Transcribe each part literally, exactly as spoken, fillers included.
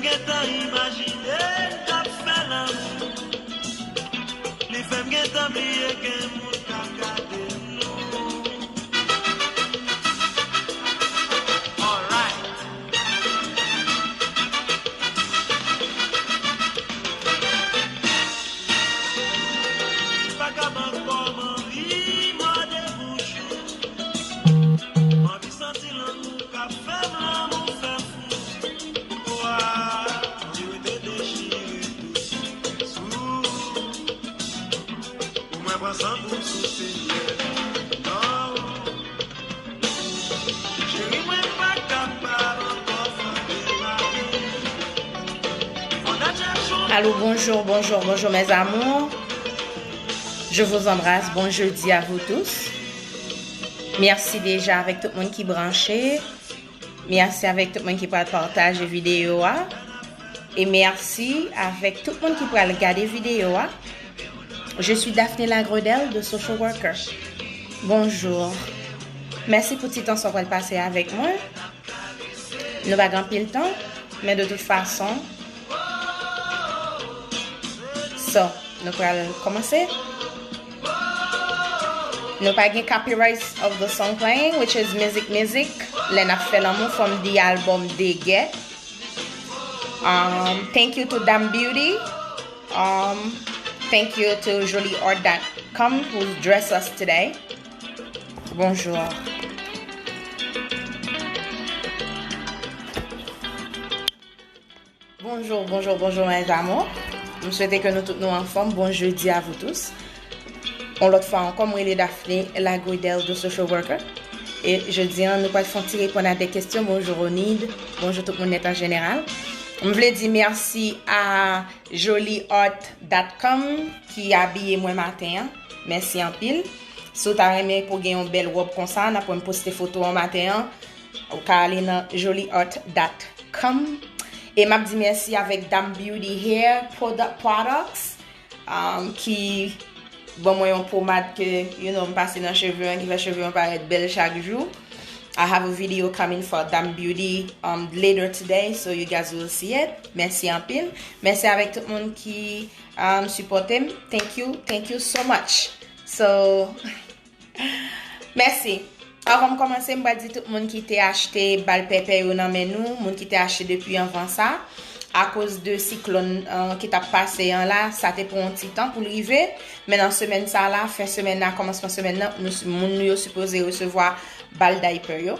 Gentan imajine n t ap fè lanmou. Li fè m gentan bliye gen moun k ap gade nou. Alright. M pa kab ankò, m anvi mòde bouch ou. M anvi santi lanmou k ap fè m lanmou fè fou. Wa, m anvi rete dechire tou sou, sou. Pou mwen pran san pou m sou Senyè. Non. Cheri, mwen pa kapab ankò fòme lavi. Fò n achte yon Allô, bonjour, bonjour, bonjour mes amours. Je vous embrasse, bon jeudi à vous tous. Mèsi deja avèk tout moun ki branche. Mèsi avèk tout moun ki pral pataje videyo a. E mèsi avèk tout moun ki pral gade videyo a. Je suis Daphné Lagredelle de Social Worker. Bonjou. Mèsi pou ti tan sa w pral pase avèk mwen. Nou pa gen anpil tan, men de tout fason. So, nou pral kòmanse. Nou pa gen copyright of the song playing, which is music, music. Lè n ap fè lanmou, fò m di album de gè. Um, thank you to Dam Beauty. Um, thank you to jolie art dot com who dress us today. Bonjou. Bonjou, bonjou, bonjou mes amours. M swete ke nou tout nou anfòm. Bon jeudi à vous tous. Yon lòt fwa ankò, mwen rele Daphné Lagredelle de Social Worker. E jodi a, nou pral fè yon ti reponn a de kesyon. Bonjou Ronide. Bonjou tout moun nèt an jeneral. M vle di mèsi a jolie art dot com ki abiye mwen maten an. Mèsi anpil. Si w ta renmen pou gen yon bèl wòb konsa, n ap wè m poste foto an maten an. Ou ka ale nan jolie art dot com. E m ap di mèsi avèk Dam Beauty Hair Produ-, Products, um, ki ban mwen yon pomad ke, you know, m pase nan cheve an, ki fè cheve an parèt bèl chak jou. I have a video coming for Dam Beauty, um, later today, so you guys will see it. Mèsi anpil. Mèsi avèk tout moun ki, um, sipòte m. Thank you, thank you so much. So, mèsi. Anvan m kòmanse, m pral di tout moun ki te achte bal pèpè yo nan men nou, moun ki te achte depi anvan sa, akoz de siklòn, euh, ki t ap pase an la, sa te pran yon ti tan pou l rive, men nan semèn sa la, fen semèn nan, kòmansman semèn nan, nou, moun nou yo sipoze resevwa bal daypè yo.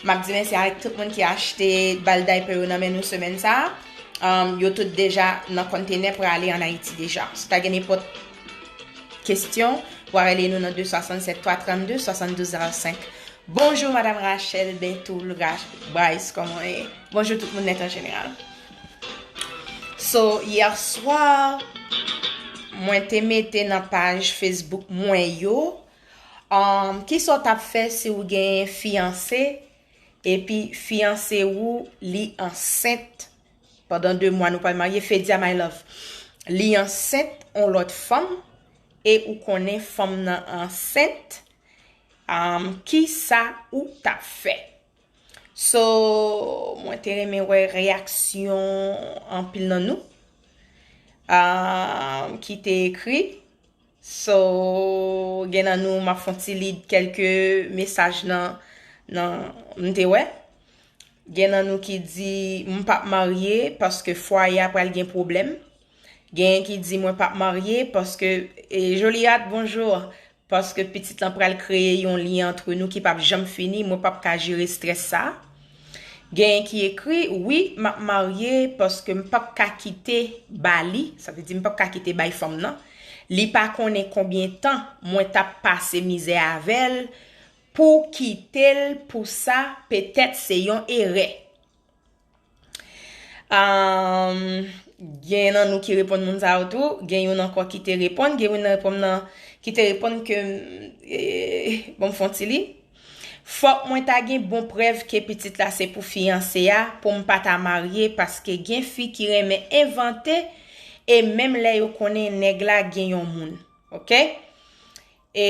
M ap di mèsi avèk tout moun ki achte bal daypè yo nan men nou semèn sa a. Um, yo tout deja nan konntenè prale ann Ayiti deja. Si w ta gen nenpòt kesyon, w a rele nou nan de swasannsèt twa trannde swasanndouz zerosenk. Bonjou, Madam Rachel, Bentoul, Rach-, Bryce, kòman w ye? Bonjou tout moun nèt an jeneral. So, yè swa, mwen te mete nan paj Facebook mwen yo, um, kisa w t ap fè si w gen fiyanse, epi fiyanse ou, li ansent pandan de mwa, nou pral marye, Fedia, my love. Li ansent on lòt fanm, e ou konnen fanm nan ansent, um, kisa ou t ap fè? So, mwen te renmen wè reyaksyon anpil nan nou, um, ki te ekri. So, gen nan nou, m ap fè yon ti li kèlke mesaj nan, nan, m te wè. Gen nan nou ki di, "M p ap marye paske fwaye a pral gen pwoblèm." Genyen ki di, "Mwen p ap marye paske," e, Joliat, bonjou. "Paske pitit lan pral kreye yon lyen antre nou ki p ap janm fini, mwen p ap ka jere estrès sa a." Genyen ki ekri, "Wi, m ap marye paske m p ap ka kite ba li," sa vle di m p ap ka kite bay fanm nan. "Li pa konnen konbyen tan mwen t ap pase mizè avè l, pou kite l pou sa, petèt se yon erè." Um, gen nan nou ki reponn moun sa yo tou, gen youn ankò ki te reponn, gen youn reponn nan, ki te reponn ke, eh, bon, m fè yon ti li. "Fòk mwen ta gen bon prèv ke pitit la se pou fiyanse a, pou m pa ta marye, paske gen fi ki renmen envante, e menm lè yo konnen nèg la gen yon moun." Oke? E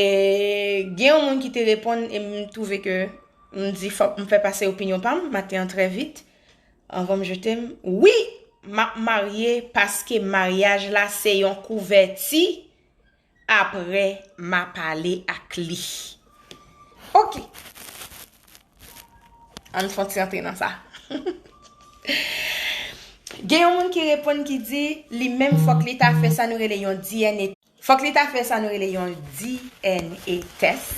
gen yon moun ki te reponn, e m twouve ke m di fòk m fè pase opinyon pa m, maten an trè vit, anvan m jete m. Wi, M ap marye paske maryaj la se yon kouvèti, apre m a pale ak li. Ok. Ann fon ti antre nan sa. Gen yon moun ki reponn ki di, li menm fòk li ta fè sa nou rele yon D N A. Fòk li ta fè sa nou rele yon D N A tès.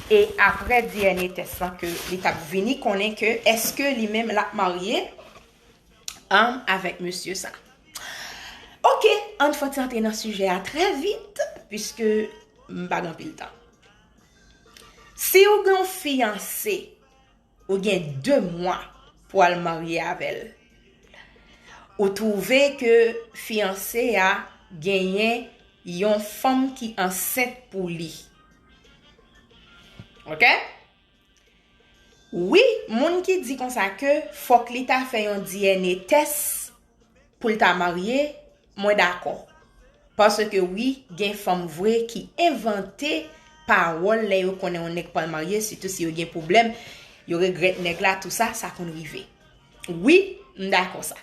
E apre D N A tès lan ke li t ap vini konnen ke èske li menm l ap marye anm avèk mesye sa. Ok, ann fon ti antre nan sijè a trè vit, piske m pa gen anpil tan. Si w gen yon fiyanse, ou gen de mwa pou al marye avè l. Ou twouve ke fiyanse a genyen yon fanm ki ansent pou li. Ok? Wi, moun ki di konsa ke fòk li ta fè yon D N A tès pou l ta marye, mwen dakò. Paske wi, gen fanm vre ki envante pawòl lè yo konnen yon nèg pral marye, sitou si yo gen pwoblèm, yo regrèt nèg la, tou sa, sa konn rive. Wi, m dakò sa.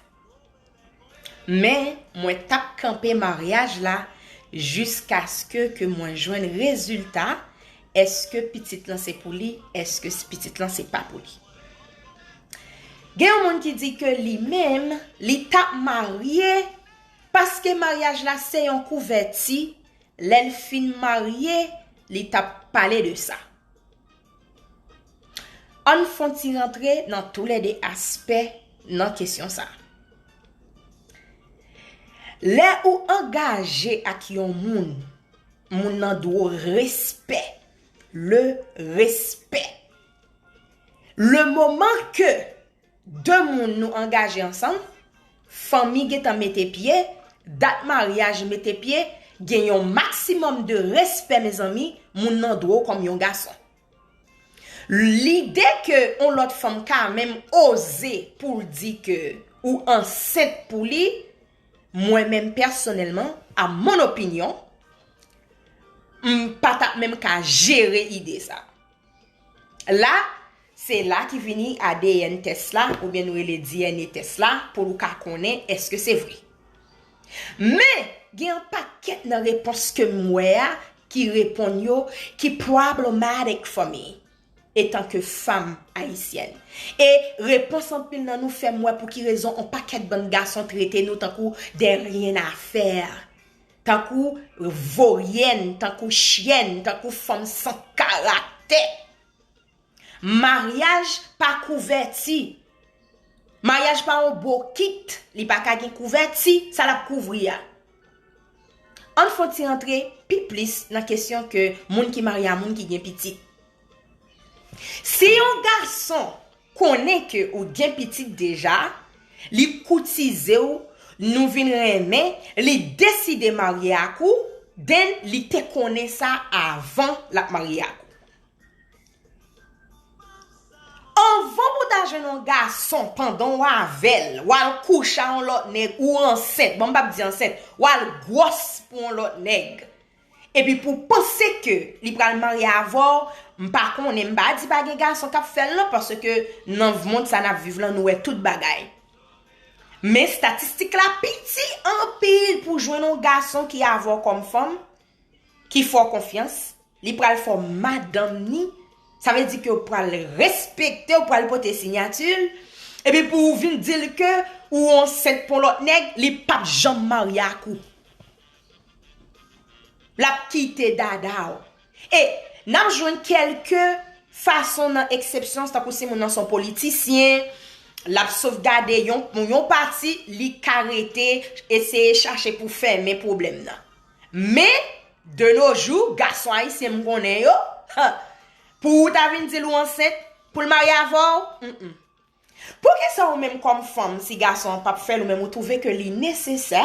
Men, mwen t ap kanpe maryaj la jiskaske ke mwen jwenn rezilta, èske pitit lan se pou li, èske pitit lan se pa pou li. Gen yon moun ki di ke li menm, li t ap marye paske maryaj la se yon kouvèti, lè l fin marye, li t ap pale de sa. Ann fon ti rantre nan toulède aspè nan kesyon sa. Lè ou angaje ak yon moun, moun nan dwe w respè. Le respè. Le moman ke de moun nou angaje ansanm, fanmi gentan mete pye, dat maryaj mete pye, gen yon maksimòm de respè, mezanmi, moun nan dwe w kòm yon gason. Lide ke yon lòt fanm ka menm oze pou l di ke ou ansent pou li, mwen menm pèsonèlman, a mon opinyon, m pa t ap menm ka jere ide sa. La, se la ki vini A D N tès la, oubyen nou rele D N A tès la, pou nou ka konnen èske se vre. Men, gen yon pakèt nan repons ke m wè a, ki reponn yo, ki problematic for me, etanke fanm ayisyèn. E repons anpil nan nou fè m wè pou ki rezon yon pakèt bann gason trete nou tankou de ryen a fè, tankou voryèn, tankou chyèn, tankou fanm san karaktè. Maryaj pa kouvèti. Maryaj pa yon bokit, li pa ka gen kouvèti, sa l ap kouvri a. Ann fon ti rantre pi plis nan kesyon ke moun ki marye a moun ki gen pitit. Si yon gason konnen ke ou gen pitit deja, li koutize w, nou vin renmen, li deside marye ak ou, then li te konnen sa avan l ap marye ak ou. Anvan pou w ta jwenn yon gason pandan w avè l, w al kouche a yon lòt nèg, ou ansent, bon, m p ap di ansent, w al gwòs pou yon lòt nèg. Epi pou w panse ke li pral marye avè w, m pa konnen, m pa di pa gen gason k ap fè l non, paske nan mond sa n ap viv lan, nou wè tout bagay. Men estatistik la piti anpil pou jwenn yon gason ki avè w kòm fanm, ki fè w konfyans, li pral fè w madanm ni, sa vle di ke w pral respekte, w pral pote siyati l, epi pou w vin di l ke ou ansent pou yon lòt nèg, li p ap janm marye ak ou. L ap kite dada w. E n ap jwenn kèlke fason nan eksepsyon, tankou si moun nan se yon politisyen, l ap sovgade yon, yon pati, li ka rete, eseye chache pou fèmen pwoblèm nan. Men, de nos jours, gason ayisyen m konnen yo, ha, pou ou ta vin di l ou ansent, pou l marye avè w, mm, mm. Poukisa ou menm kòm fanm, si gason an p ap fè l, ou menm ou twouve ke li nesesè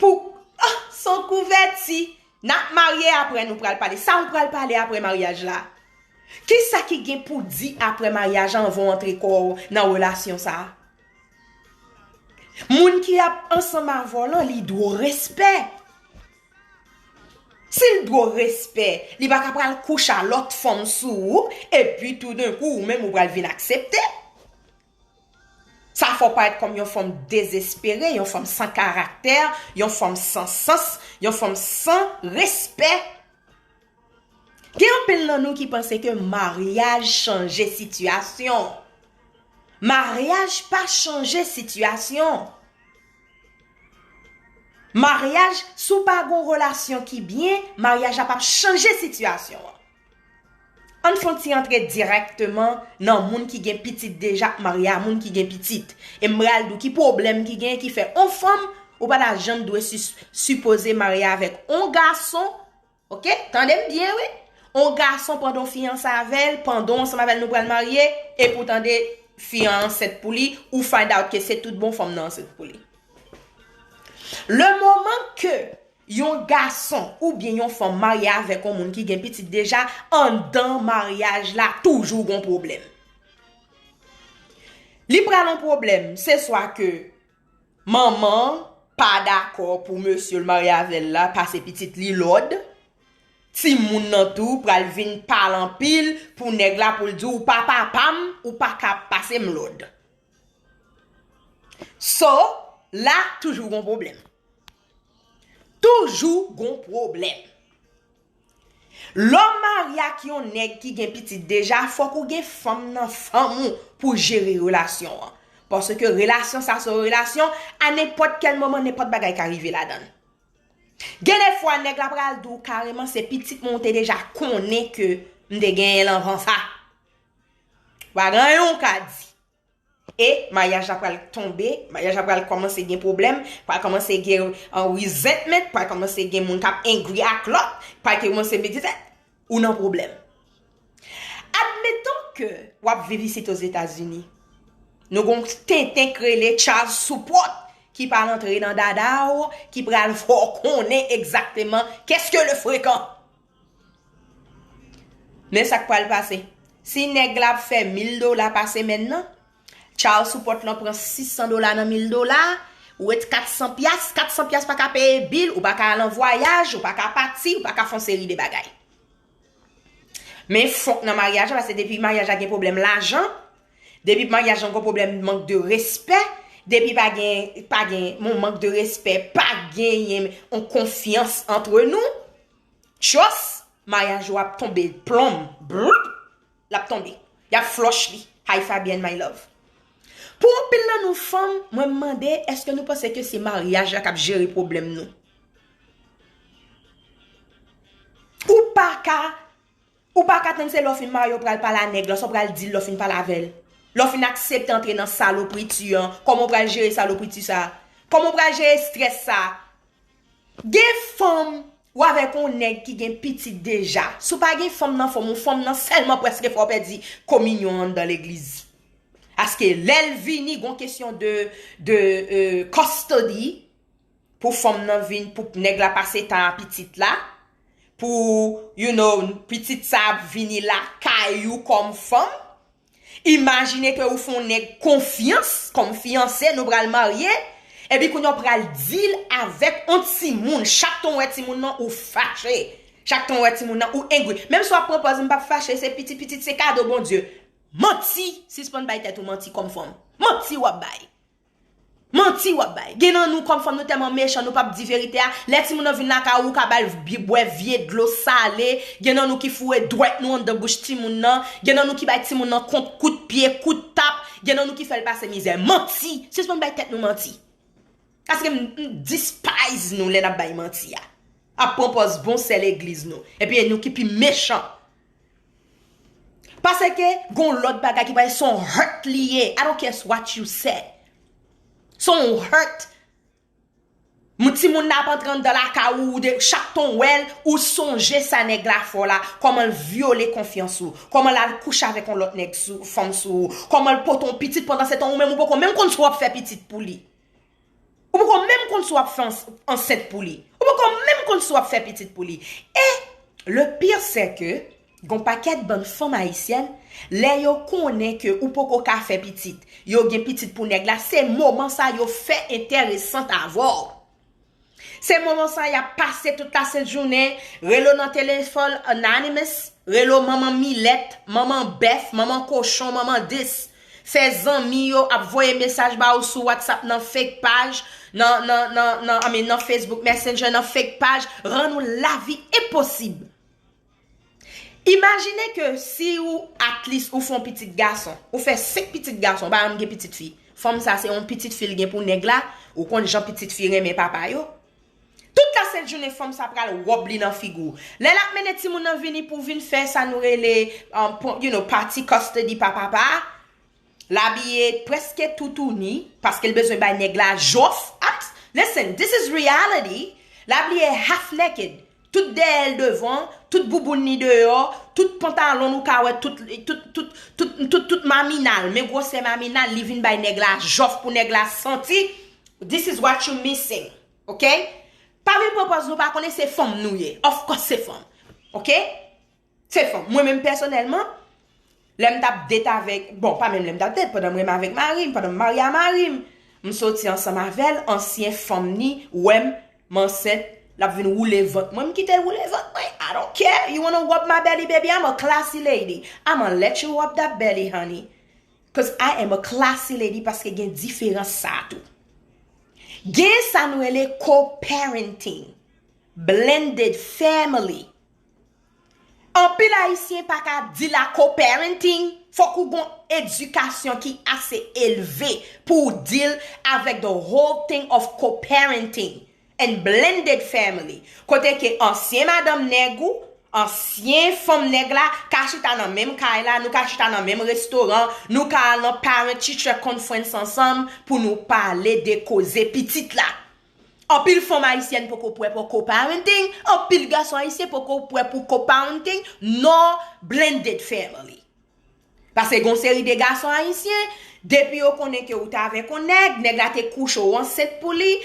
pou, ah, se yon kouvèti, n ap marye apre nou pral pale. Sa ou pral pale apre maryaj la? Kisa ki gen pou di apre maryaj la anvan w antre kò w nan relasyon sa a? Moun ki ap ansanm avè w lan, li dwe w respè. Si l dwe w respè, li pa ka pral kouche a lòt fanm sou ou, epi toudenkou ou menm ou pral vin aksepte. ta fè w parèt kòm yon fanm dezespere, yon fanm san karaktè, yon fanm san sans, yon fanm san respè. Gen anpil nan nou ki panse ke maryaj chanje sitiyasyon. Maryaj pa chanje sitiyasyon. Maryaj, si w pa gen yon relasyon ki byen, maryaj la p ap chanje sitiyasyon an. Ann fè yon ti antre dirèkteman nan moun ki gen pitit deja k marye a moun ki gen pitit. E m pral di w ki pwoblèm ki genyen ki fè on fanm, ou pa ta janm dwe si, sipoze marye avèk on gason. Oke, tande m byen, wi. On gason pandan w fiyanse avè l, pandan w ansanm avè l nou pral marye, epi w tande fi an ansent pou li, ou find out ke se tout bon fanm nan ansent pou li. Le moman ke yon gason oubyen yon fanm marye avèk yon moun ki gen pitit deja, anndan maryaj la toujou gon pwoblèm. Li pral yon pwoblèm, se swa ke manman an pa dakò pou mesye l marye avè l la pase pitit li lòd, timoun nan tou pral vin pale anpil pou nèg la pou l di w pa papa m, ou pa ka pase m lòd. So, la toujou gon pwoblèm. Toujou gon pwoblèm. Lè w marye ak yon nèg ki gen pitit deja, fòk ou gen fanm nan fanm ou pou jere relasyon an. Paske relasyon sa se yon relasyon, a nenpòt kèl moman, nenpòt bagay ka rive ladan l. Gen de fwa, nèg la pral di w kareman, se pitit mwen ou te deja konnen ke m te genyen l anvan sa. Pa gen anyen w ka di. E maryaj la pral tonbe, maryaj la pral kòmanse gen pwoblèm, pral kòmanse gen, uh, resentment, pral kòmanse gen moun k ap angry ak lòt, pral kòmanse medite, ou nan pwoblèm. Admeton ke w ap viv isit Ozetazini. Nou gon tenten k rele child support ki pral antre nan dada w, ki pral fè w konnen egzakteman qu'est-ce que le fréquent. Men sa k pral pase. Si nèg la ap fè mil dola pa semèn nan, child support lan pran sis san dola nan mil dola, ou ret kat san pyas, kat san pyas pa ka peye bil, ou pa ka al an vwayaj, ou pa ka pati, ou pa ka fè yon seri de bagay. Men fòk nan maryaj la, paske depi maryaj la gen pwoblèm lajan, depi maryaj la gen pwoblèm mank de respè, depi pa gen, pa gen yon mank de respè, pa genyen yon konfyans antre nou, trust, maryaj ou ap tonbe plonm, blup, l ap tonbe. Y ap flush li. Hi Fabienne, my love. Pou anpil nan nou fanm, mwen m mande, èske nou panse ke se maryaj la k ap jere pwoblèm nou? Ou pa ka, ou pa ka tann se lè w fin marye w pral pale a nèg la, sa w pral di l lè w fin pale avè l. Lè w fin aksepte antre nan salopriti an, kòman w pral jere salopriti sa? Kòman w pral jere estrès sa? Gen fanm, ou avèk yon nèg ki gen pitit deja. Si w pa gen fanm nan fanm ou, fanm nan sèlman prèske fè w pèdi kominyon anndan legliz. Paske lè l vini, gon kesyon de, de, euh, custody, pou fanm nan vin, pou nèg la pase tan a pitit la, pou, you know, pitit sa ap vini lakay ou kòm fanm. Imajine ke ou fè yon nèg konfyans kòm fiyanse, nou pral marye, epi kounye a w pral deal avèk yon timoun. Chak tan w wè timoun nan, ou fache. Chak tan w wè timoun nan, ou angry. Menm si w ap pran pòz, m p ap fache, se pitit, pitit, se kado Bondye. Manti! Sispann bay tèt ou manti kòm fanm. Manti w ap bay. Manti w ap bay. Gen nan nou kòm fanm nou tèlman mechan nou p ap di verite a. Lè timoun nan vin lakay ou, ou ka ba l bwè vye dlo sale. Gen nan nou ki foure dwèt nou anndan bouch timoun nan. Gen nan nou ki bay timoun nan kont kout pye, kout tap. Gen nan nou ki fè l pase mizè. Manti! Sispann bay tèt nou manti. Paske m, m despise nou lè n ap bay manti a. Ap pran pòz bon sè legliz nou. Epi e nou ki pi mechan. Paske gon lòt bagay ki pral se yon hurt li ye. I don't care what you say. Se yon hurt. Moun timoun nan ap antre anndan lakay ou, ou de, chak tan w wè l, ou sonje sa nèg la fè w la, kòman l vyole konfyans ou, kòman l al kouche avèk yon lòt nèg sou, fanm sou ou, kòman l pote yon pitit pandan se tan ou menm ou poko menm konn si w ap fè pitit pou li. Ou poko menm konn si w ap fè ans-, ansent pou li. Ou poko menm konn si w ap fè pitit pou li. E le pire, c'est que gon pakèt bann fanm ayisyèn, lè yo konnen ke ou poko ka fè pitit, yo gen pitit pou nèg la, se moman sa yo fè enteresant avè w. Se moman sa y ap pase tout lasent jounen, rele w nan telefòn anonymous, rele w manman milèt, manman bèf, manman kochon, manman dis. Fè zanmi yo ap voye mesaj ba ou sou WhatsApp, nan fake paj, nan, nan, nan, nan, I mean, nan Facebook Messenger, nan fake paj, rann ou lavi enposib. Imajine ke si ou, at least, ou fè yon pitit gason, ou fè senk pitit gason, pa janm gen pitit fi. Fanm sa se yon pitit fi l gen pou nèg la, ou konn jan pitit fi renmen papa yo. Tout lasent jounen fanm sa pral wòb li nan figi w. Lè l ap mennen timoun nan vini pou vin fè sa nou rele, um, pou, you know, pati custody pa papa a, l abiye prèske toutouni, paske l bezwen bay nèg la jòf. Listen, this is reality. L abiye half naked. Tout dèyè l devan, tout bouboun li deyò, tout pantalon nou ka wè, tout, tout, tout, tout, tout, tout mamina l, men gwosè mamina l, li vin bay nèg la jòf pou nèg la santi. This is what you missing. Ok? Pa vin pran pòz nou pa konnen, se fanm nou ye. Of course se fanm. Ok? Se fanm. Mwen menm pèsonèlman, lè m t ap date avèk, bon, pa menm lè m t ap date, pandan m renmen avèk mari m, pandan m marye a mari m, m soti ansanm avè l, ansyen fanm ni wè m, m ansent, l ap vin woule vant mwen, m kite l woule vant mwen. I don't care. You wanna rub my belly, baby? I'm a classy lady. I'ma let you rub that belly, honey. Cause I am a classy lady, paske gen diferans sa tou. Gen sa nou rele co-parenting, blended family. Anpil Ayisyen pa ka di la co-parenting, fòk ou gon edikasyon ki ase elve pou w deal avèk the whole thing of co-parenting and blended family. Kote ke ansyen madanm nèg ou, ansyen fanm nèg la ka chita nan menm kay la, nou ka chita nan menm restoran, nou ka al nan parent teacher conference ansanm pou nou pale de koze pitit la. Anpil fanm ayisyèn poko prè pou co-parenting, anpil gason ayisyen poko prè pou co-parenting, nor blended family. Paske gon seri de gason ayisyen, depi yo konnen ke ou t avèk yon nèg, nèg la te kouche w ansent pou li,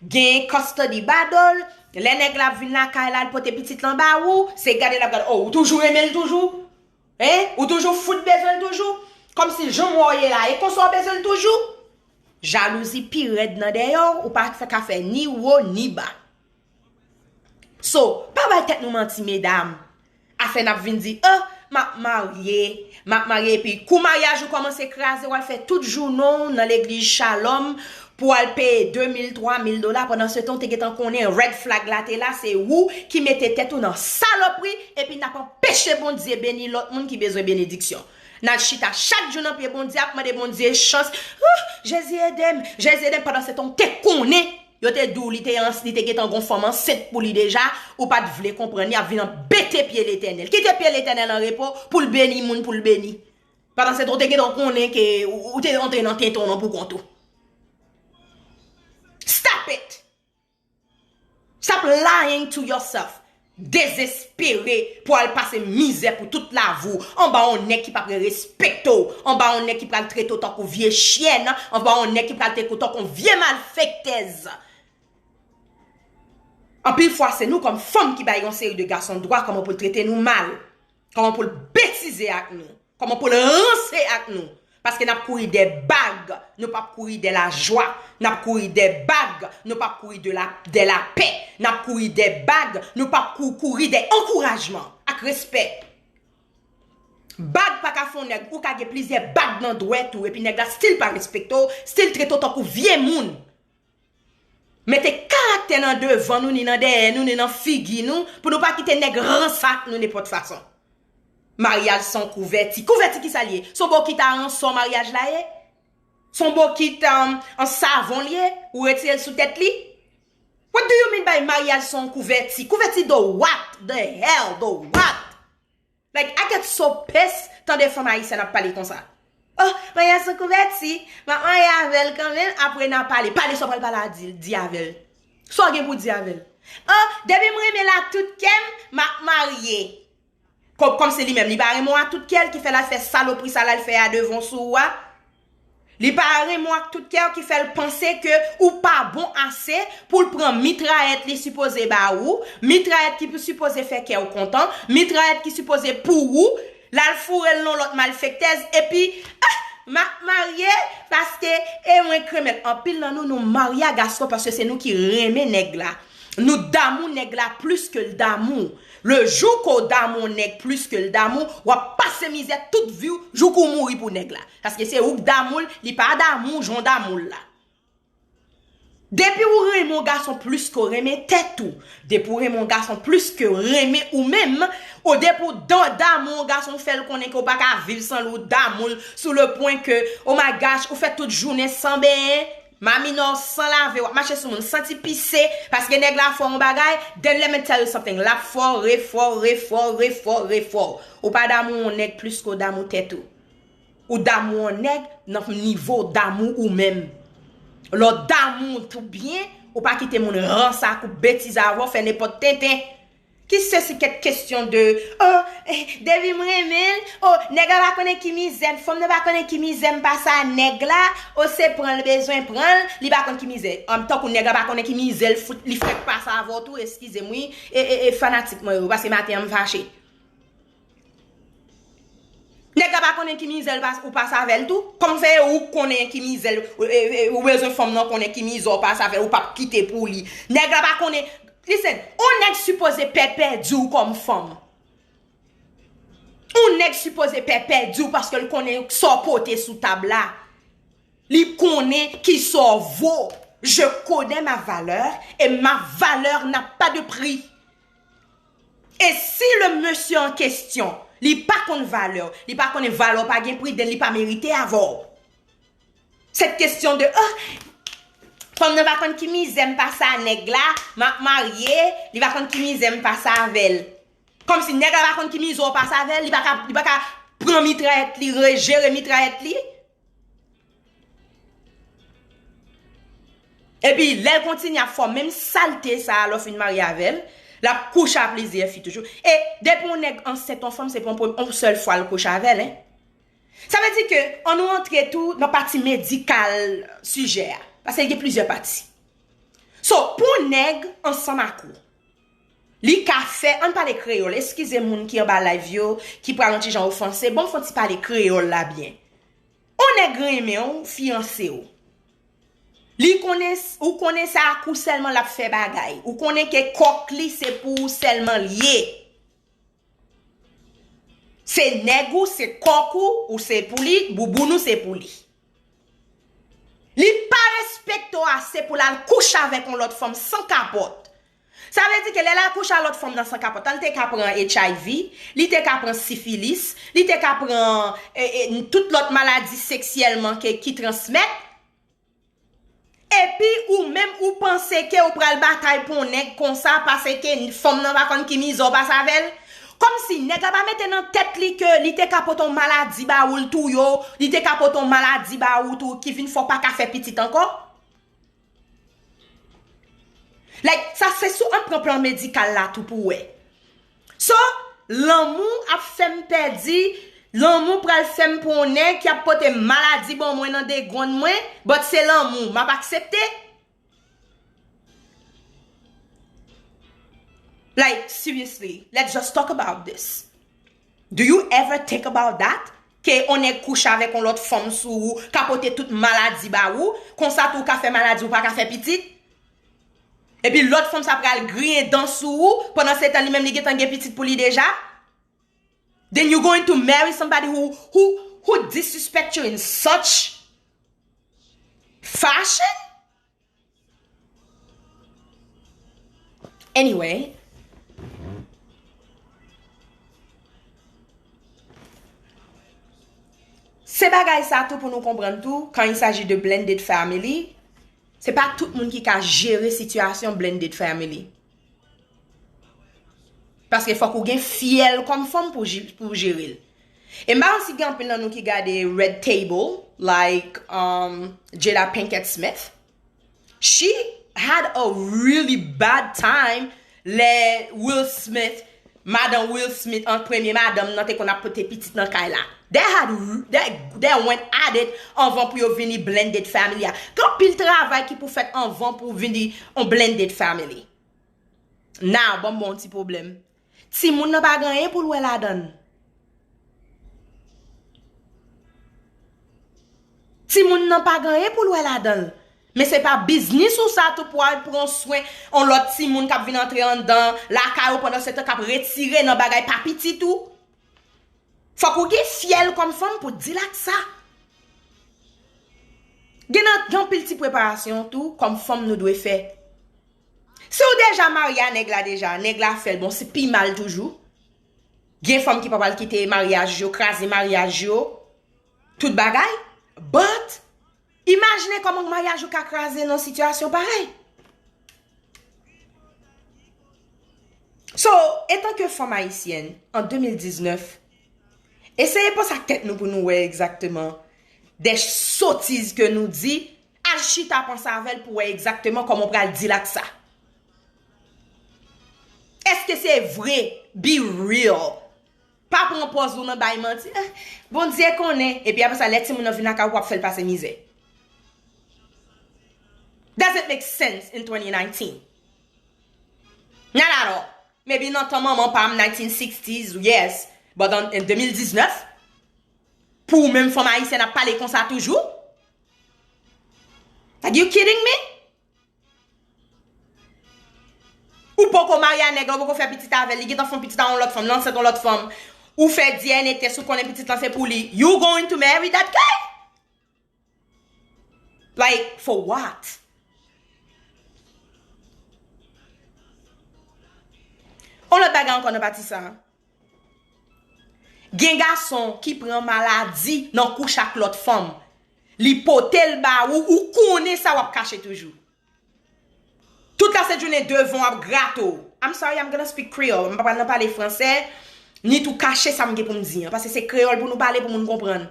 gen custody ba do l, lè nèg la ap vin lakay la, l pote pitit lan ba ou, se gade l ap gade, oh, ou toujou renmen l toujou? Hein? Ou toujou fout bezwen l toujou? Kòmsi jan m wè w ye la, e konsa w bezwen l toujou? Jalouzi pi rèd nan dèyè w, ou pa fè ka fè ni wo ni ba. So, pa bay tèt nou manti, medam. Afè n ap vin di, oh, m ap marye, m ap marye, epi kou maryaj ou kòmanse kraze, w al fè tout jounen w nan legliz Shalom pou w al peye de mil, twa mil dola, pandan se tan w te gentan konnen red flag la te la, se ou ki mete tèt ou nan salopri, epi n ap anpeche Bondye beni lòt moun ki bezwen benediksyon. N al chita chak jou nan pye Bondye, ap mande Bondye chans, oh, Jezi ede m, Jezi ede m, pandan se tan w te konnen Yo te di w li te, li te gentan gon fanm ansent pou li deja, ou pa t vle konprann, li ap vin anbete pye Letènèl. Kite pye Letènèl an repo pou l beni moun pou l beni. Pandan se tan, ou te gentan konnen ke ou, ou te antre nan tenten w nan pou kont ou. Stop it! Stop lying to yourself. Dezespere pou al pase mizè pou tout lavi w anba yon nèg ki p ap respekte w, anba yon nèg ki pral trete w tankou vye chyèn, anba yon nèg ki pral trete w tankou vye malfektèz. Anpil fwa, se nou kòm fanm ki bay yon seri de gason dwa kòman pou l trete nou mal, kòman pou l betize ak nou, kòman pou l ranse ak nou. Paske n ap kouri dè bag, nou p ap kouri dè lajwa. N ap kouri dè bag, nou p ap kouri de la, dè lapè. N ap kouri dè bag, nou p ap kou-, kouri dè ankourajman ak respè. Bag pa ka fè yon nèg, ou ka gen plizyè bag nan dwèt ou, epi nèg la still pa respekte w, still trete w tankou vye moun. Mete karaktè nan devan nou, ni nan dèyè nou, ni nan figi nou, pou nou pa kite nèg ranse ak nou nenpòt fason. Maryaj se yon kouvèti. Kouvèti kisa l ye? Se yon bokit a ransò maryaj la ye? Se yon bokit, um, an savon l ye? Ou retire l sou tèt li? What do you mean by maryaj se yon kouvèti? Kouvèti the what? The hell? The what? Like, I get so pissed tande fanm ayisyèn ap pale konsa. Oh, maryaj se yon kouvèti, m ap marye avè l kanmenm, apre n a pale. Pale sa w pral pale a di, di avè l. Sa w gen pou di avè l? Oh, depi m renmen l ak tout kè m, m ap marye. Kò-, kòmsi li menm, li pa renmen w ak tout kè l, ki fè l al fè salopri sa l al fè a devan w sou ou a. Li pa renmen w ak tout kè w ki fè l panse ke ou pa bon ase pou l pran mitrayèt li sipoze ba ou, mitrayèt ki pou sipoze fè kè w kontan, mitrayèt ki sipoze pou ou, l al foure l nan lòt malfektèz, epi, ah, m ap marye paske e mwen k renmen l. Anpil nan nou, nou marye a gason paske se nou ki renmen nèg la. Nou damou nèg la plis ke l damou. Le jou ke w damou yon nèg plis ke l damou, w ap pase mizè tout vi w jouk ou mouri pou nèg la. Paske se ou k damou l, li pa damou w jan w damou l la. Depi ou renmen yon gason plis ke w renmen tèt ou, depi ou renmen yon gason plis ke w renmen ou menm, ou depi w dan damou yon gason, w fè l konnen ke w pa ka viv san l, ou damou l sou le pwen ke, oh my gosh, ou fè tout jounen san benyen, maminò san lave, w ap mache sou moun, santi pise, paske nèg la fè w yon bagay, then let me tell you something, l ap fè w, refè w, refè w, refè w, refè w. Ou pa damou yon nèg plis ke w damou tèt ou. Ou damou yon nèg nan nivo damou ou menm. Lè w damou w tou byen, ou pa kite moun ranse ak ou, betize avè w, fè nenpòt tenten. Ki sesi kèk kesyon de, oh, eh, depi m renmen l, oh, nèg la pa konnen ki mizè m, fanm nan pa konnen ki mizè m pase a nèg la, oh, se pran l bezwen pran l, li pa konn ki mizè. An, tankou nèg la pa konnen ki mizè l fout, li fèk pase avè w tou, eskize m wi, e, e, e fanatik mwen yo, paske maten an m fache. Nèg la pa konnen ki mizè l pas-, ou pase avè l tou. Kòman fè ou konnen ki mizè l, e, e, ou bezwen fanm nan konnen ki mizè w pase avè l, ou p ap kite pou li. Nèg la pa konnen, listen, on nèg sipoze pè pèdi w kòm fanm. On nèg sipoze pè pèdi w paske l konnen sa w pote sou tab la. Li konnen ki sa w vo. Je connais ma valeur et ma valeur n'a pas de prix. E si le mesye an kesyon, li pa konn valè w, li pa konnen valè w pa gen pri, then li pa merite avè w. Cette question de, oh, fanm nan pa konn ki mizè m pase a nèg la, m ap marye, li pa konn ki mizè m pase avè l. Kòmsi nèg la pa konn ki mizè w pase avè l, li pa ka, li pa ka pran mitrayèt li, re-, jere mitrayèt li. Epi, lè l kontinye ap fè w menm salte sa a lè w fin marye avè l, l ap kouche a plizyè fi toujou. E depi yon nèg ansent yon fanm, se pa yon premye, yon sèl fwa l kouche avè l, en. Sa vle di ke, ann nou antre tou nan pati medikal sijè a. Paske gen plizyè pati. So, pou yon nèg ansanm ak ou, li ka fè, ann pale kreyòl, eskize moun ki anba live yo, ki pral yon ti jan ofanse, ban m fè yon ti pale kreyòl la byen. On nèg renmen w, fiyanse w. Li konnen, ou konnen se ak ou sèlman l ap fè bagay. Ou konnen ke kòk li se pou ou sèlman l ye. Se nèg ou, se kòk ou, ou se pou li, bouboun ou se pou li. Li pa respekte w ase pou l al kouche avèk yon lòt fanm san kapòt. Sa vle di ke lè l al kouche a lòt fanm nan san kapòt la, li te ka pran H I V, li te ka pran sifilis, li te ka pran, e, e, tout lòt maladi seksyèlman ke, ki transmèt. Epi ou menm ou panse ke ou pral batay pou yon nèg konsa paske fanm nan pa konn ki mizè w pase avè l? Kòmsi nèg la pa mete nan tèt li ke li te ka pote yon maladi ba ou, l touye w, li te ka pote yon maladi ba ou tou, ki vin fè w pa ka fè pitit ankò? Like, sa se sou, ann pran plan medikal la tou pou wè. So, lanmou ap fè m pèdi, lanmou pral fè m pou yon nèg ki ap pote maladi ban mwen nan degwann mwen, but se lanmou, m ap aksepte? Like, seriously, let's just talk about this. Do you ever think about that? Ke on nèg kouche avèk on lòt fanm sou ou, ka pote tout maladi ba ou, konsa tou ou ka fè maladi, ou pa ka fè pitit? Epi lòt fanm sa pral griyen dan sou ou, pandan se tan li menm li gentan gen pitit pou li deja? Then you going to marry somebody who, who, who disrespect you in such fashion? Anyway, se bagay sa tou pou nou konprann tou, quand il s'agit de blended family, se pa tout moun ki ka jere sitiyasyon blended family. Paske fòk ou gen fyèl kòm fanm pou ji-, pou jere l. E m pa konn si gen anpil nan nou ki gade Red Table, like, um, Jada Pinkett Smith. She had a really bad time lè Will Smith, madan Will Smith an, premye madanm nan te konn ap pote pitit nan kay la. They had, they, they went at it anvan pou yo vini blended family a. Gen anpil travay ki pou fèt anvan pou vini on blended family. Now, ban m ba w yon ti pwoblèm. Timoun nan pa gen anyen pou l wè ladan l. Timoun nan pa gen anyen pou l wè ladan l. Men se pa biznis ou sa tou pou al pran swen yon lòt timoun k ap vin antre anndan lakay ou pandan se tan k ap retire nan bagay pa pitit ou. Fòk ou gen fyèl kòm fanm pou deal ak sa. Gen nan, gen anpil ti preparasyon tou kòm fanm nou dwe fè. Si w deja marye a nèg la deja, nèg la fè l, bon, se pi mal toujou. Gen fanm ki pa pral kite maryaj yo, kraze maryaj yo, tout bagay. But, imajine kòman maryaj ou ka kraze nan sitiyasyon parèy. So, etanke fanm ayisyèn, an de mil diznèf, eseye panse ak tèt nou pou nou wè egzakteman de sotiz ke nou di, al chita panse avè l pou wè egzakteman kòman w pral deal ak sa. Èske se vre? Be real. Pa pran pòz ou nan bay manti. "Ah, Bondye konnen." Epi apre sa, lè timoun nan vin lakay ou, w ap fè l pase mizè. Doesn't make sense in twenty nineteen. Not at all. Maybe nan tan manman pa m, nineteen sixties, yes. But in, in de mil diznèf, pou ou menm fanm ayisyèn ap pale konsa toujou? Are you kidding me? Ou poko marye a nèg la, ou poko fè pitit avè l, li gentan fè yon pitit a yon lòt fanm, li ansent yon lòt fanm. Ou fè D N A test, ou konnen pitit lan se pou li. You going to marry that guy? Like, for what? On lòt bagay ankò nan pati sa. Gen gason ki pran maladi nan kouche ak lòt fanm. Li pote l ba ou, ou konnen sa w ap kache toujou. Tout lasent jounen devan w ap grate w. I'm sorry, I'm gonna speak Creole. M pa pral nan pale fransè, ni tou kache sa m gen pou m di an, paske se kreyòl pou nou pale pou moun konprann.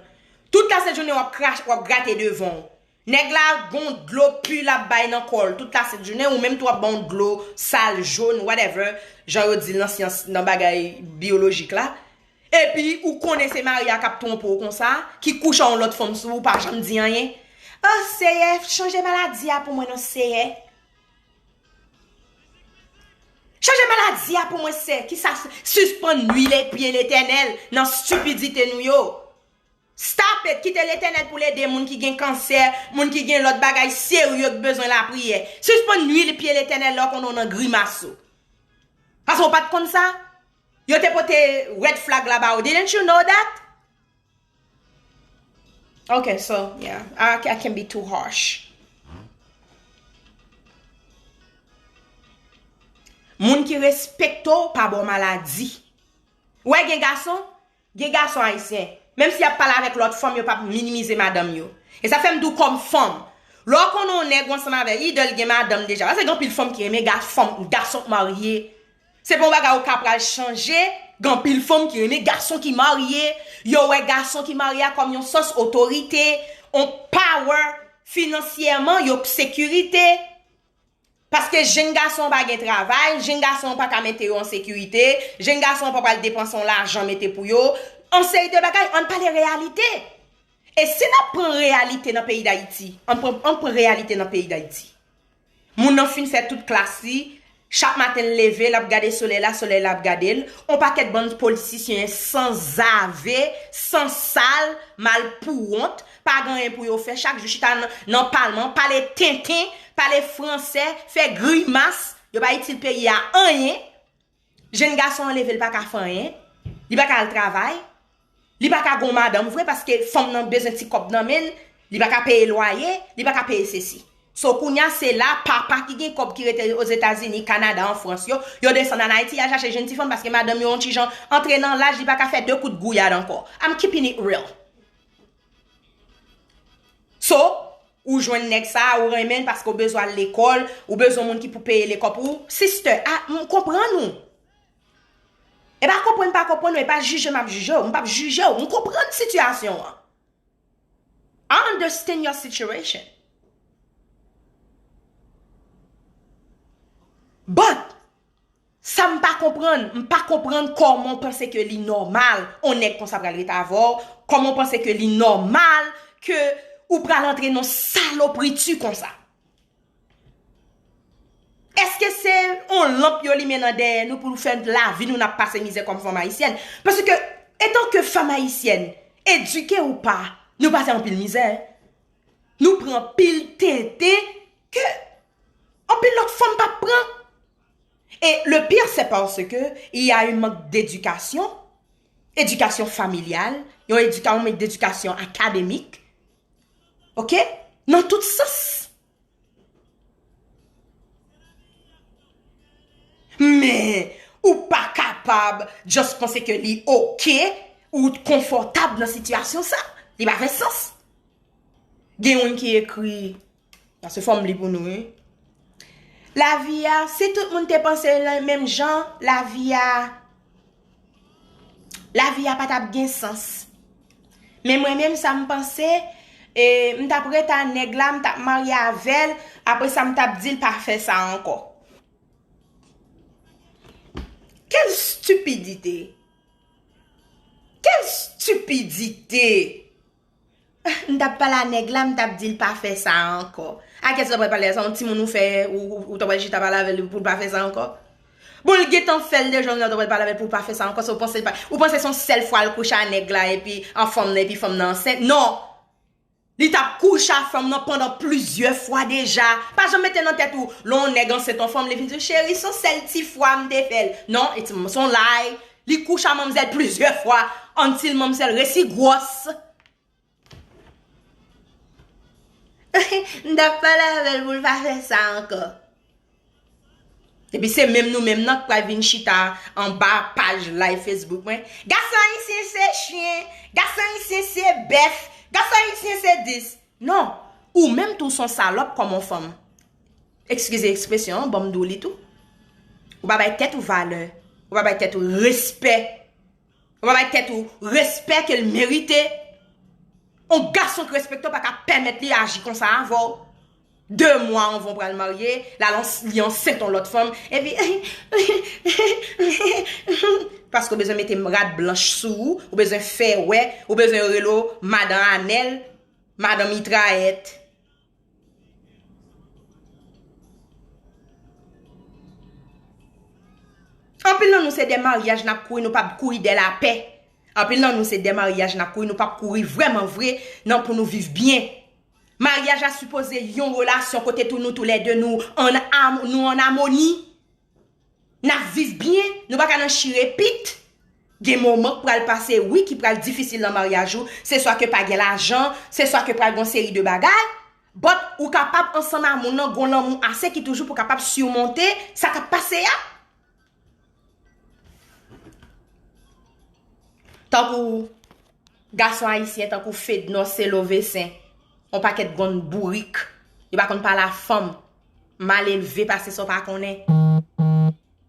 Tout lasent jounen w ap krache, w ap grate devan w. Nèg la gon dlo pi l ap bay nan kò l tout lasent jounen, ou menm tou w ap ba yon dlo sal, jòn, whatever, jan yo di l nan syans, nan bagay biyolojik la. Epi ou konnen se mari a k ap twonpe w konsa, ki kouche yon lòt fanm sou ou, pa janm di anyen. Oh Seyè, chanje maladi a pou mwen non Seyè. Chanje maladi a pou mwen Seyè, ki sa sispann nwi le pye Letènèl nan stipidite nou yo. Stop it! Kite Letènèl pou l ede moun ki gen kansè, moun ki gen lòt bagay serye ki bezwen lapriyè. Sispann nwi pye Letènèl lè w konnen w nan grimas ou. Paske w pa t konn sa? Yo te pote red flag la ba ou. Didn't you know that? Okay, so, yeah, I, I can be too harsh. Moun ki respekte w pa ba w maladi. Ou wè gen gason, gen gason ayisyen, menm si y ap pale avèk lòt fanm, yo p ap minimize madanm yo. E sa fè m di w kòm fanm, lè w konnen yon nèg ou ansanm avè l, either l gen madanm deja. Paske gen anpil fanm ki renmen ga-, fanm, gason k marye. Se pa yon bagay ou ka pral chanje. Gen anpil fanm ki renmen gason ki marye. Yo wè gason ki marye a kòm yon sòs otorite, yon power, finansyèman, yon sekirite. Paske jenn gason pa gen travay, jenn gason pa ka mete yo an sekirite, jenn gason pa pral depanse yon lajan mete pou yo. Yon seri de bagay, ann pale reyalite. E si n ap pran reyalite nan peyi Dayiti, ann pran, ann pran reyalite nan peyi Dayiti. Moun nan fin fè tout klas li, chak maten l leve, l ap gade solèy la, solèy la ap gade l. On pakèt bann politisyen sanzave, sansal, malpouwont, pa gen anyen pou yo fè. Chak jou chita nan, nan palman, pale tenten, pale fransè, fè grimas. Yo pa itil peyi a anyen. Jenn gason an leve, li pa ka fè anyen. Li pa ka al travay. Li pa ka gon madanm vre paske fanm nan bezwen ti kòb nan men l. Li pa ka peye lwaye, li pa ka peye sesi. So, kounye a, se la papa ki gen kòb ki rete Ozetazini, Kanada, an Frans yo, yo desann ann Ayiti, y al chache jenn ti fanm paske madanm yo yon ti jan antre nan laj, li pa ka fè de kout gouyad ankò. I'm keeping it real. So, ou jwenn nèg sa, ou renmen l paske ou bezwen al lekòl, ou bezwen moun ki pou peye lekòl pou ou. Sister, a, m konprann ou. E pa konprann, pa konprann ou, e pa jije m ap jije w, m p ap jije w, m konprann sitiyasyon an. I understand your situation. But, sa m pa konprann, m pa konprann kòman w panse ke li nòmal, on nèg konsa pral ret avè w, kòman w panse ke li nòmal ke ou pral antre nan salopriti konsa. Èske se yon lanp yo limen nan dèyè nou pou nou fè lavi nou n ap pase mizè kòm fanm ayisyèn? Paske, etanke fanm ayisyèn, edike ou pa, nou pase anpil mizè. Nou pran pil tenten, pran. Et le pire, c'est parce que il y a un manque d'éducation, éducation familiale, yon edika-, yon mank d'éducation académique, ok? Nan tout sans. Men, ou pa kapab just panse ke li ok, ou konfòtab nan sitiyasyon sa. Li pa fè sans. Gen youn ki ekri, paske fò m li pou nou, wi. Lavi a, si tout moun te panse menm jan, lavi a, lavi a pa t ap gen sans. Men mwen menm, sa m panse, e, m t ap ret a nèg la, m t ap marye avè l, apre sa m t ap di l pa fè sa ankò. Quelle stupidité! Quelle stupidité! M t ap pale a nèg la, m t ap di l pa fè sa ankò. A kiyès ou t ap pral pale a? Se yon timoun ou fè, ou, ou, ou t ap pral chita pale avè l pou l pa fè sa ankò? Bon, l gentan fè l deja, ou t ap pral pale avè l pou l pa fè sa ankò. Se ou panse l pa, ou panse se yon sèl fwa l kouche a nèg la, epi an fanm nan, epi fanm nan ansent? Non! Li t ap kouche a fanm nan pandan plizyè fwa deja. Pa janm mete nan tèt ou, lè yon nèg ansent yon fanm, li vin di w, cheri, se yon sèl ti fwa m te fè l. Non, it's, se yon lay. Li kouche a manmzèl plizyè fwa, until manmzèl resi gwòs. M t ap pale avè l pou l pa fè sa ankò. Epi se menm nou menm nan k pral vin chita anba paj live Facebook mwen. Gason ayisyen se chyen, gason ayisyen se bèf, gason ayisyen se dis. Non, ou menm tou w se yon salòp kòm yon fanm. Eskize ekspresyon an, ban m di w li tou. Ou pa bay tèt ou valè, ou pa bay tèt ou respè. Ou pa bay tèt ou respè ke l merite. Yon gason ki respekte w pa ka pèmèt li aji konsa avè w. De mwa anvan w pral marye, l al ans-, li ansent yon lòt fanm. Epi, paske w bezwen mete rad blanch sou ou, ou bezwen fè wè, ou bezwen yo rele w madan Anèl, madan Mitrayèt. Anpil nan nou se dè maryaj n ap kouri, nou p ap kouri dè lapè. Anpil nan nou se dè maryaj n ap kouri, nou p ap kouri vrèman vre nan pou nou viv byen. Maryaj la sipoze yon relasyon kote tou nou toulède nou an am-, nou an amoni. N ap viv byen, nou pa ka nan chire pit. Gen moman k pral pase, wi, ki pral difisil nan maryaj ou. Se swa ke pa gen lajan, se swa ke pral gen yon seri de bagay. But ou kapab ansanm a moun nan gon lanmou ase ki toujou pou kapab simonte sa k ap pase a. Tankou gason ayisyen tankou Fednò Selovesen, yon pakèt grann bourik, yo pa konn pale a fanm, mal elve pase sa w pa konnen.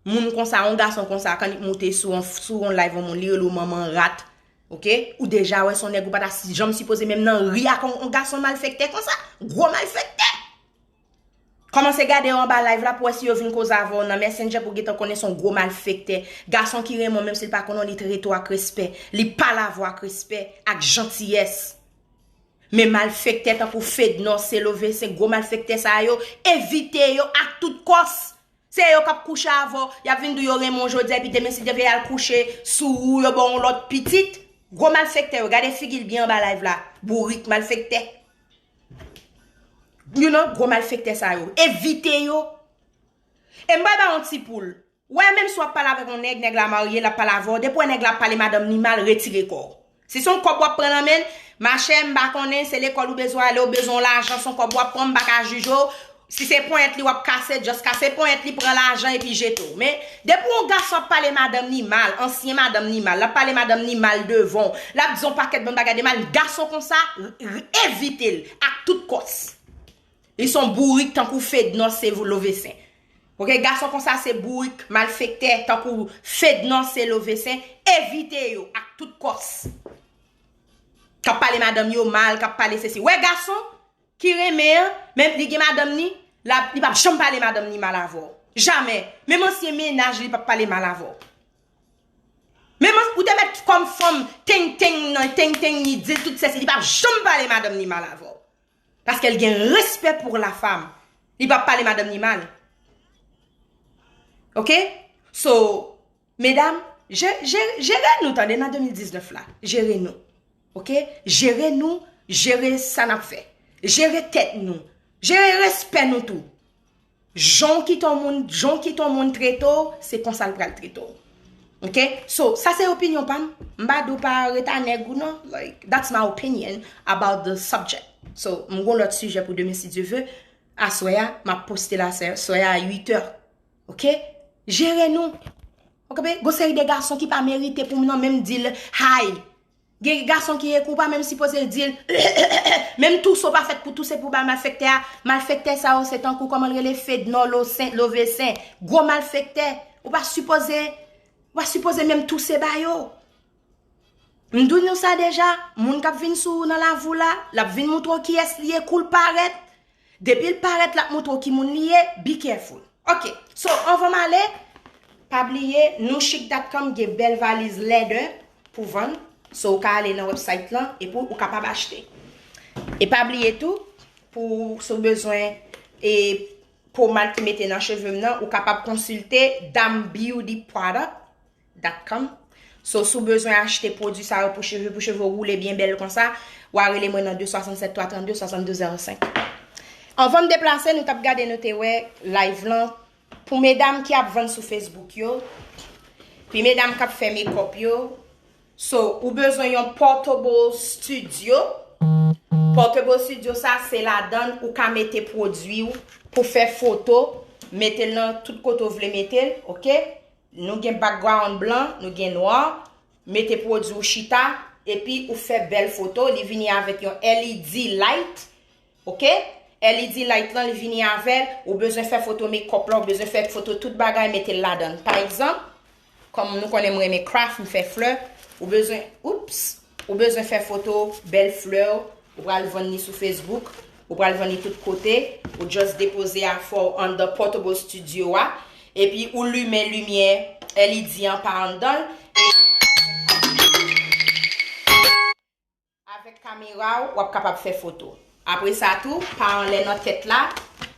Moun konsa, yon gason konsa, kannik moute sou yon, sou yon live yon moun, li rele w manman rat, oke? Ou deja wè se yon nèg ou pa ta si, janm sipoze menm nan ri ak yon, yon gason malfektè konsa, gwo malfektè. Kòmanse gade yo anba live la pou wè si yo vin koze avè w nan Messenger pou gentan konnen se yon gwo malfektè. Gason ki renmen w, menm si l pa konnen w, li trete w ak respè. Li pale avè w ak respè, ak jantiyès. Men malfektè tankou Fednò, Selovesen, gwo malfektè sa yo, evite yo ak tout kòs. Se yo k ap kouche avè w, y ap vin di w yo renmen w jodi a, epi demen si Dye vle y al kouche sou ou, yo ba w yon lòt pitit. Gwo malfektè yo, gade figi l byen anba live la. Bourik malfektè. You know, gwo malfektè sa yo. Evite yo. E m pral ba yon ti poul. Wè, menm si w ap pale avèk yon nèg, nèg la marye, l ap pale avè w. Depi w wè nèg la ap pale madanm li mal, retire kò w. Si se yon kòb w ap pran nan men l, machè, m pa konnen, se lekòl ou bezwen ale, ou bezwen yon lajan, se yon kòb w ap pran, m pa ka jije w. Si se ponyèt li w ap kase, just kase ponyèt li, pran lajan epi jete w. Men, depi yon gason ap pale madanm li mal, ansyen madanm li mal, l ap pale madanm li mal devan w, l ap di yon pakèt bann bagay de mal, gason konsa, r-, r-, evite l ak tout kòs. Li se yon bourik tankou Fednò Selovesen. Oke, gason konsa se bourik, malfektè, tankou Fednò Selovesen, evite yo ak tout kòs. K ap pale madanm yo mal, k ap pale sesi. Wè gason ki renmen an, menm li gen madanm li, l ap, li p ap janm pale madanm li mal avè w. Jamè. Menm ansyen mennaj li p ap pale mal avè w. Menm an-, ou te mèt kòm fanm, teng teng nan, teng teng li di l tout sesi, li p ap janm pale madanm li mal avè w. Paske l gen respè pou la femme. Li p ap pale madanm li mal. Oke? So, medam, je-, je-, jere nou, tande, nan de mil diznèf la. Jere nou. Oke? Jere nou, jere sa n ap fè. Jere tèt nou. Jere respè nou tou. Jan w kite yon moun, jan w kite yon moun trete w, se konsa l pral trete w. Ok? So, sa se opinyon pa m. M pa di w pa ret a nèg ou non. Like, that's my opinion about the subject. So, m gon lòt sijè pou demen si Dye ve. Aswè a, m ap poste l aswè a uit è. Ok? Jere nou. Ok, gon seri de gason ki pa merite pou m nan menm di l hi. Gen gason ki ekou pa menm sipoze di l. Menm touse w pa fèt pou touse pou bay malfektè a. Malfektè sa yo se tankou kòman l rele Fednò Losen, Lovesen. Gwo malfektè. Ou pa sipoze, ou pa sipoze menm touse ba yo. M di nou sa deja, moun k ap vin sou ou nan lavi w la, l ap vin moutre w kiyès li ye kou l parèt. Depi l parèt, l ap moutre w ki moun li ye, be careful. Ok, so anvan m ale, pa bliye, nouchik dot com gen bèl valiz lèdè pou vann. So ou ka ale nan website lan epi ou kapab achte. E pa bliye tou, pou si w bezwen e pomad ki mete nan cheve m nan, ou kapab konsilte Dam Beauty Product dot com. So, si w bezwen achte pwodui sa yo pou cheve, pou cheve w woule byen bèl konsa, w a rele mwen nan de swasannsèt twa trannde swasanndou zewo senk. Anvan m deplase, nou t ap gade, nou te wè live lan pou medam ki ap vann sou Facebook yo, pi medam k ap fè makeup yo. So, ou bezwen yon portable studio. Portable studio sa, se ladan l ou ka mete pwodui w pou fè foto, mete l nan tout kote w vle mete l, ok? Nou gen background blan, nou gen nwa, mete pwodui w chita, epi ou fè bèl foto, li vini avèk yon L E D light, ok? L E D light lan, li vini avè l, ou bezwen fè foto makeup la, ou bezwen fè foto tout bagay, mete l ladan l. Pa egzanp, kòm nou konnen m renmen craft, m fè flè, ou bezwen, oups, ou bezwen fè foto bèl flè, ou pral vann li sou Facebook, ou pral vann li tout kote, ou just depoze afè w anndan portable studio a, epi ou limen limyè L E D an pa anndan l, epi avèk kamera w, w ap kapab fè foto. Apre sa tou, pa anlè nan tèt la,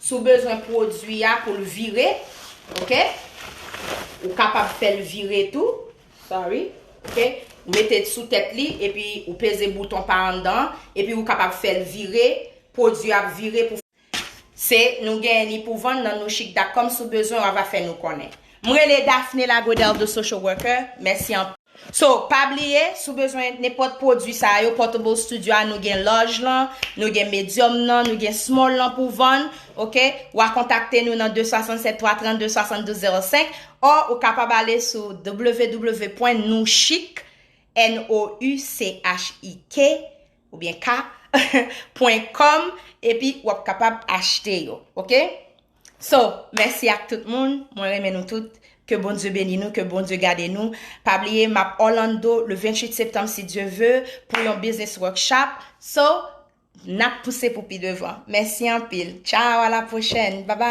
si w bezwen pwodui a pou l vire, ok? Ou kapab fè l vire tou, sorry, ok? Ou mete l sou tèt li, epi ou peze bouton pa anndan an, epi ou kapab fè l vire, pwodui ap vire pou Se nou genyen li pou vann nan nouchik dot com, si w bezwen, w a va fè nou konnen. M rele Daphne Lagodel, the social worker. Mèsi anpil. So, pa bliye, si w bezwen nenpòt pwodui sa yo, portable studio a, nou gen large lan, nou gen medium nan, nou gen small lan pou vann, ok? W a kontakte nou nan de swasannsèt twa trannde swasanndou zewo senk, or ou kapab ale sou w w w pwen nouchik, N O U C H I K, oubyen K, pwen kòm, epi w ap kapab achte yo, ok? So, mèsi ak tout moun, mwen renmen nou tout, ke Bondye beni nou, ke Bondye gade nou. Pa bliye, m ap Orlando le venntuit septanm, si Dye ve, pou yon business workshop. So, n ap pouse pou pi devan. Mèsi anpil. Tchao, a la pwochèn. Babay.